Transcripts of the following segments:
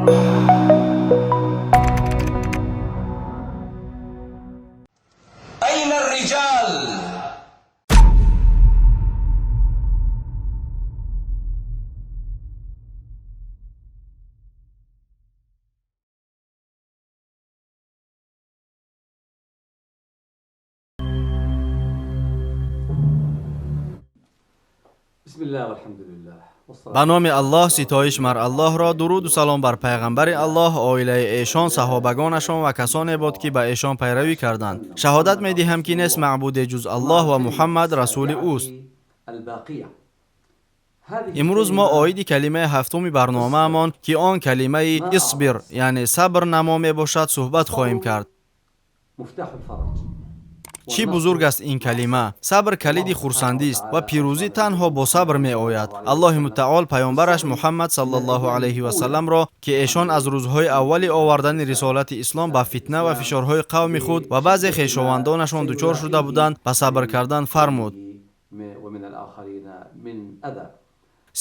أين الرجال؟ بسم الله والحمد لله. Ба номи Аллоҳ, ситоиш мар Аллоҳро, дуруду салом бар пайғамбари Аллоҳ, оилаи эшон, саҳобагонашон ва касоне буд, ки ба эшон пайравӣ карданд. Шаҳодат медиҳам, ки нест маъбуде ҷуз Аллоҳ ва Муҳаммад расули ӯст. Имрӯз мо оиди калимаи ҳафтуми барномаамон, ки он калимаи исбир, яъне сабр намо мебошад, суҳбат хоҳем кард. Чӣ бузург аст ин калима! Сабр калиди хурсандист ва пирӯзӣ танҳо бо сабр меояд. Аллоҳи мутаол паёмбараш Муҳаммад саллаллоҳу алайҳи васалламро, ки эшон аз рӯзҳои аввали овардани рисолати ислом ба фитна ва фишорҳои қавми худ ва баъзе хешовандонашон дучор шуда буданд, ба сабр кардан фармуд.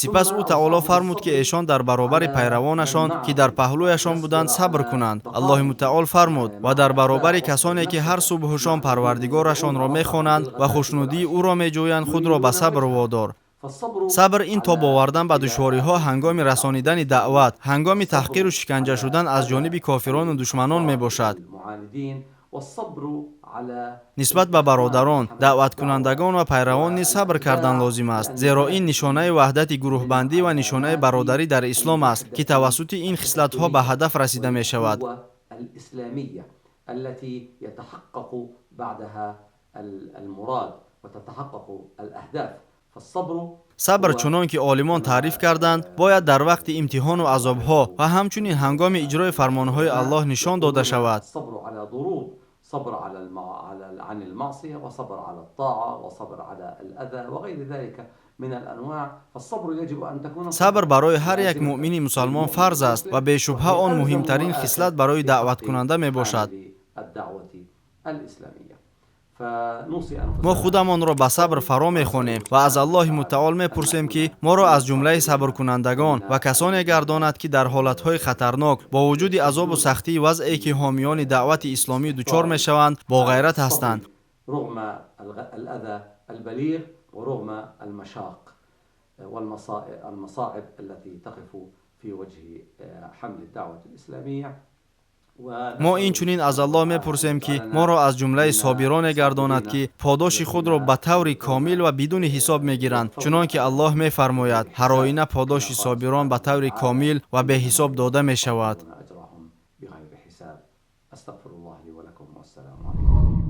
Сипас ӯ таоло фармуд, ки эшон дар баробари пайравонашон, ки дар паҳлӯяшон буданд, сабр кунанд. Аллоҳи мутаол фармуд: ва дар баробари касоне, ки ҳар субҳу шом парвардигорашонро мехонанд ва хушнудии ӯро меҷӯянд, худро ба сабр водор. Сабр ин тоб овардан ба душвориҳо ҳангоми расонидани даъват, ҳангоми таҳқиру шиканҷа шудан аз ҷониби кофирону душманон мебошад. Нисбат ба бародарон, даъваткунандагон ва пайравон низ сабр кардан лозим аст, зеро ин нишонаи ваҳдати гурӯҳбандӣ ва нишонаи бародарӣ дар ислом аст, ки тавассути ин хислатҳо ба ҳадаф расида мешавад. Сабр, чунон ки олимон таъриф карданд, бояд дар вақти имтиҳону азобҳо ва ҳамчунин ҳангоми иҷрои фармонҳои Аллоҳ нишон дода шавад. صبر على عن المعصية وصبر على الطاعة وصبر على الأذى وغير ذلك من الأنواع، فالصبر يجب أن تكون Сабр барои ҳар як муъмини мусалмон фарз аст ва бешубҳа он муҳимтарин хислат барои даъваткунанда мебошад. Мо худамонро ба сабр фаро мехонем ва аз Аллоҳи мутаол мепурсем, ки моро аз ҷумлаи сабркунандагон ва касоне гардонад, ки дар ҳолатҳои хатарнок бо вуҷуди азобу сахтии вазъе, ки ҳомиёни даъвати исломӣ дучор мешаванд, боғайрат ҳастанд. رغم الأذى البليغ ورغم المشاق والمصاعب التي تقف في وجه حمل الدعوة الإسلامية. Мо инчунин аз Аллоҳ мепурсем, ки моро аз ҷумлаи собироне гардонад, ки подоши худро ба таври комил ва бидуни ҳисоб мегиранд, чунон ки Аллоҳ мефармояд: ҳар оина подоши собирон ба таври комил ва беҳисоб дода мешавад. أجرهم بغير حساب. أستغفر الله لي ولكم والسلام عليكم.